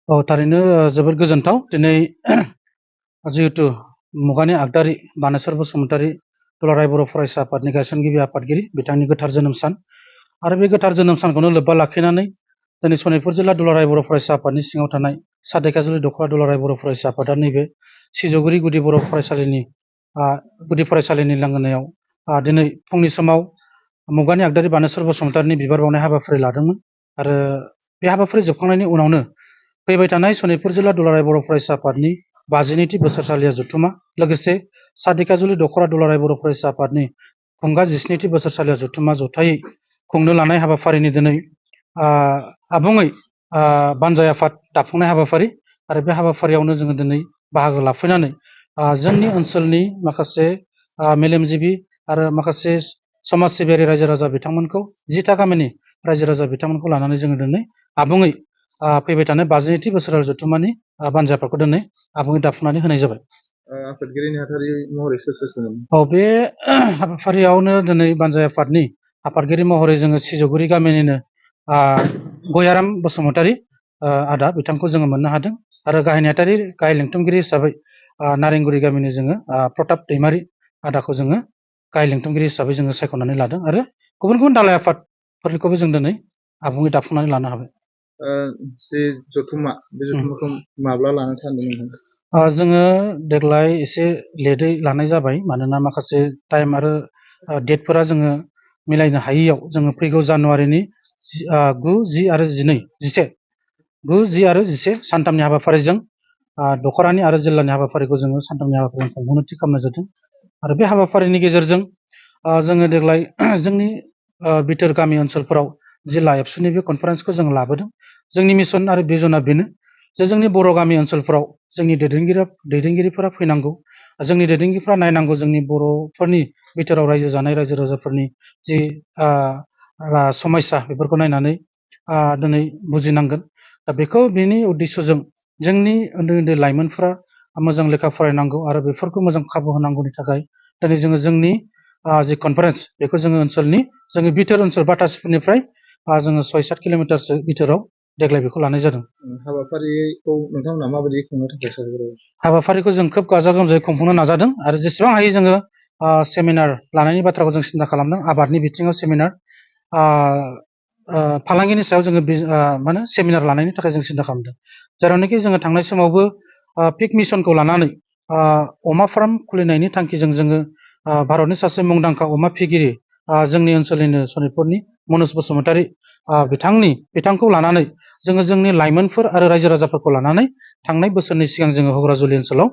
औ थारैनो जोबोद गोजोनथाव दिनै जिहेतु मुगानि आगदारि बानेस्वर बसुमतारी दुलाराय बर' फरायसा आफादनि गायसनगिरि आफादगिरि बिथांनि गोथार जोनोम सान आरो बे गोथार जोनोम सानखौनो लोब्बा लाखिनानै दिनै सनितपुर जिल्ला दुलाराय बर' फरायसा आफादनि सिङाव थानाय सा धेकियाजुलि दख'रा दुलाराय बर' फरायसा आफादा नैबे सिजौगुरि गुदि बर' फरायसालिनि गुदि फरायसालिनि लांगोनायाव दिनै फुंनि समाव मुगानि आगदारि बानेस्वर बसुमतारीनि बिबार बावनाय हाबाफारि लादोंमोन आरो बे हाबाफारि जोबखांनायनि उनावनो फैबाय थानाय सनितपुर जिल्ला दुलाराय बर' फरायसा आफादनि 52थि बोसोरसालिया जथुमा लोगोसे सा धेकियाजुलि दख'रा दुलाराय बर' फरायसा आफादनि खुंगा 17थि बोसोरसालिया जथुमा जथायै खुंनो लानाय हाबाफारिनि दिनै आबुङै बानजाय आफाद दाफुंनाय हाबाफारि आरो बे हाबाफारियावनो जोङो दिनै बाहागो लाफैनानै जोंनि ओनसोलनि माखासे मेलेमजिबि आरो माखासे समाज सिबियारि रायजो राजा बिथांमोनखौ 10टा गामिनि रायजो राजा बिथांमोनखौ लानानै जोङो दिनै आबुङै फैबाय थानाय 52थि बोसोरारि जथुमानि बानजाय आफादखौ दिनै आबुङै दाफुंनानै होनाय जाबाय। आफादगिरि नेहाथारि महरै सोर सोरमोन? औ बे हाबाफारियावनो दिनै बानजाय आफादनि आफादगिरि महरै जोङो सिजौगुरि गामिनिनो गयाराम बसुमतारी आदा बिथांखौ जोङो मोननो हादों आरो गाहाय लेंथुमगिरि हिसाबै नारेंगुरि गामिनि जोङो प्रताप दैमारि आदाखौ जोङो गाहाय लेंथुमगिरि हिसाबै जोङो सायख'नानै लादों आरो गुबुन गुबुन दालाय आफादफोरखौबो जों दिनै आबुङै दाफुंनानै लानो हाबाय। जे जथुमा बे जथुमाखौ माब्ला लानो सानदों? जोङो देग्लाय एसे लेटै लानाय जाबाय मानोना माखासे टाइम आरो डेटफोरा जोङो मिलायनो हायैयाव जोङो फैगौ जानुवारिनि 9, 10 आरो 11 9, 10 आरो 11 सानथामनि हाबाफारिजों दख'रानि आरो जिल्लानि हाबाफारिखौ जोङो सानथामनि हाबाफारिजों खुंफुंनो थि खालामनाय जादों आरो बे हाबाफारिनि गेजेरजों जोङो देग्लाय जोंनि बिथोर गामि ओनसोलफोराव जिल्ला एबसुनि बे कनफारेन्सखौ जों लाबोदों। जोंनि मिसन आरो भिजना बेनो जे जोंनि बर' गामि ओनसोलफोराव जोंनि दैदेनगिरिफोरा फैनांगौ, जोंनि दैदेनगिरिफ्रा नायनांगौ जोंनि बर'फोरनि बिथोराव रायजो जानाय रायजो राजाफोरनि जि समस्या बेफोरखौ नायनानै दिनै बुजिनांगोन। दा बेखौ बेनि उद्देশ্যजों जोंनि उन्दै उन्दै लाइमोनफ्रा मोजां लेखा फरायनांगौ आरो बेफोरखौ मोजां खाबु होनांगौनि थाखाय दिनै जोङो जोंनि जि कनफारेन्स बेखौ जोङो ओनसोलनि जोंनि बिथोर ओनसोल बाटासिफोरनिफ्राय जोङो 6-7 किल'मिटारसो बिथोराव देग्लाय बेखौ लानाय जादों। हाबाफारिखौ नोंथांमोना माबायदि खुंनो थाखाय सानदों? हाबाफारिखौ जों खोब गाजा गोमजायै खुंफुंनो नाजादों आरो जेसेबां हायो जोङो सेमिनार लानायनि बाथ्राखौ जों सिन्था खालामदों। आबादनि बिथिङाव सेमिनार, फालांगिनि सायाव जोङो सेमिनार लानायनि थाखाय जों सिन्था खालामदों। जेरावनाखि जोङो थांनाय समावबो पिक मिसनखौ लानानै अमा फार्म खुलिनायनि थांखिजों जोङो भारतनि सासे मुंदांखा अमा फिगिरि जोंनि ओनसोलनिनो सनितपुरनि मनज बसुमतारी बिथांखौ लानानै जोङो जोंनि लाइमोनफोर आरो रायजो राजाफोरखौ लानानै थांनाय बोसोरनि सिगां जोङो हग्राजुलि ओनसोलाव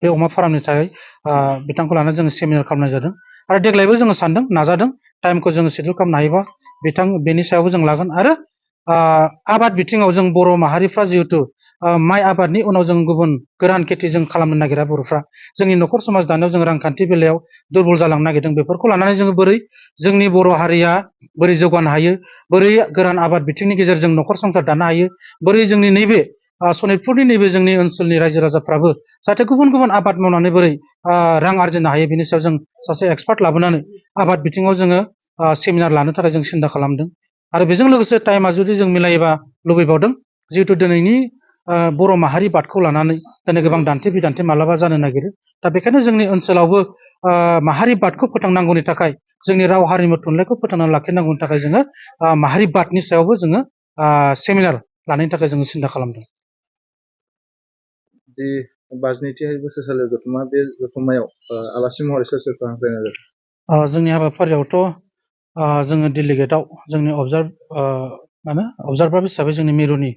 बे अमा फार्मनि थाखाय बिथांखौ लानानै जोङो सेमिनार खालामनाय जादों आरो देग्लायबो जोङो सानदों नाजादों टाइमखौ जोङो सिडिउल खालामनो हायोबा बेनि सायावबो जों लागोन आरो आबाद बिथिङाव जों बर' माहारिफ्रा जिहेथु माइ आबादनि उनाव जों गुबुन गोरान खेथि जों खालामनो नागिरा बर'फ्रा जोंनि न'खर समाज दानायाव जों रांखान्थि बेलायाव दुरबल जालांनो नागिरदों। बेफोरखौ लानानै जोङो बोरै जोंनि बर' हारिया बोरै जौगानो हायो, बोरै गोरान आबाद बिथिंनि गेजेरजों न'खर संसार दानो हायो, बोरै जोंनि नैबे सनितपुरनि नैबे जोंनि ओनसोलनि रायजो राजाफ्राबो जाहाथे गुबुन गुबुन आबाद मावनानै बोरै रां आरजिनो हायो बेनि सायाव जों सासे एक्सपार्ट लाबोनानै आबाद बिथिङाव जोङो सेमिनार लानो थाखाय जों सिन्था खालामदों आरो बेजों लोगोसे टाइमा जुदि जों मिलायोबा लुबैबावदों जिहेतु दिनैनि बर' माहारि बादखौ लानानै दिनै गोबां दान्थे बिदान्थे मालाबा जानो नागिरो। दा बेखायनो जोंनि ओनसोलावबो माहारि बादखौ फोथांनांगौनि थाखाय जोंनि राव हारिमु थुनलाइखौ फोथांनानै लाखिनांगौनि थाखाय जोङो माहारि बादनि सायावबो जोङो सेमिनार लानायनि थाखाय जोङो सिन्था खालामदों। जि 52थि बोसोरसालियाव जथुमा, बे जथुमायाव आलासि महरै सोर सोरखौ हांख्रायनाय जादों? जोंनि हाबाफारियावथ' जोङो डेलिगेटआव जोंनि अबजार्भार हिसाबै जोंनि मिरुनि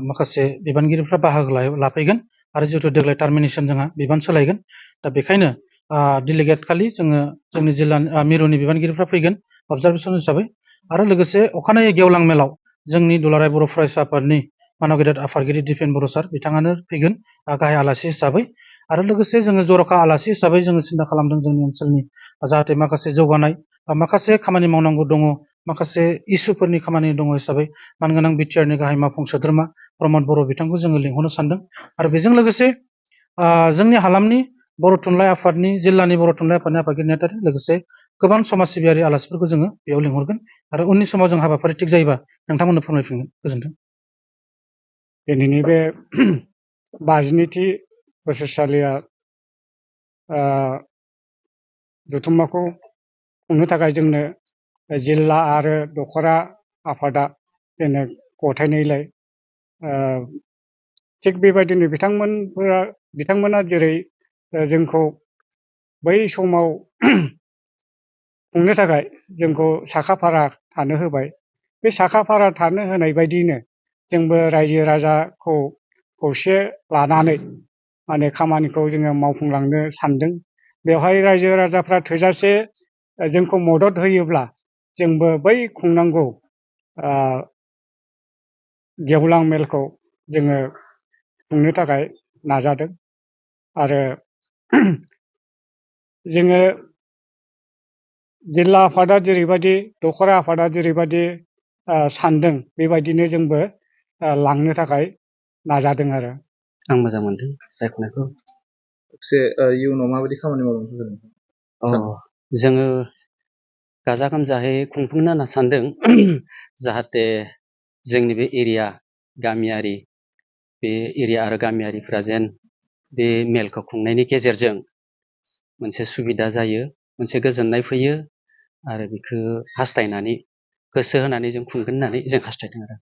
माखासे बिबानगिरिफ्रा बाहागो लाफैगोन आरो जिहेतु देग्लाय टार्मिनेसन जोंहा बिबान सोलायगोन। दा बेखायनो डेलिगेट खालि जोङो जोंनि जिल्लानि मिरुनि बिबानगिरिफ्रा फैगोन अबजारभेसन हिसाबै आरो लोगोसे अखानायै गेवलां मेलाव जोंनि दुलाराय बर' फरायसा आफादनि मानव गेदेर आफादगिरि दिपेन बर' सार बिथाङानो फैगोन गाहाय आलासि हिसाबै आरो लोगोसे जोङो जर'खा आलासि हिसाबै जोङो सिन्था खालामदों जोंनि ओनसोलनि जाहाथे माखासे जौगानाय माखासे खामानि मावनांगौ दङ, माखासे इसुफोरनि खामानि दङ हिसाबै मानगोनां बिटिआरनि गाहाय मावफुं सोद्रोमा प्रमद बर' बिथांखौ जोङो लिंहरनो सानदों आरो बेजों लोगोसे जोंनि हालामनि बर' थुनलाइ आफादनि जिल्लानि बर' थुनलाइ आफादनि आफादगिरि नेहाथारि लोगोसे गोबां समाज सिबियारि आलासिफोरखौ जोङो बेयाव लिंहरगोन आरो उननि समाव जों हाबाफारि थिग जायोबा नोंथांमोननो फोरमायफिनगोन। गोजोन्थों। दिनैनि बे 52थि बोसोरसालिया जथुम्माखौ खुंनो थाखाय जोंनो जिल्ला आरो दखरा आफादा जोंनो गथायनायलाय थिग बेबायदिनो बिथांमोना जेरै जोंखौ बै समाव खुंनो थाखाय जोंखौ साखाफारा थानो होबाय। बे साखाफारा थानो होनाय बायदियैनो जोंबो रायजो राजाखौ खौसे लानानै माने खामानिखौ जोङो मावफुंलांनो सानदों। बेवहाय रायजो राजाफ्रा थोजासे जोंखौ मदद होयोब्ला जोंबो बै खुंनांगौ गेवलां मेलखौ जोङो खुंनो थाखाय नाजादों आरो जोङो जिल्ला आफादा जेरैबायदि दखरा आफादा जेरैबायदि सानदों बेबायदिनो जोंबो लांनो थाखाय नाजादों आरो। आं मोजां मोनदों सायख'नायखौ। लोगोसे इयुनाव माबायदि खामानि मावलांनो लुबैदों? जोङो गाजा गोमजायै खुंफुंनो होनना सानदों जाहाथे जोंनि बे एरिया गामियारि बे एरिया आरो गामियारिफ्रा जेन बे मेलखौ खुंनायनि गेजेरजों मोनसे सुबिदा जायो, मोनसे गोजोननाय फैयो आरो बेखौ हास्थायनानै गोसो होनानै जों खुंगोन होननानै जों हास्थायदों आरो।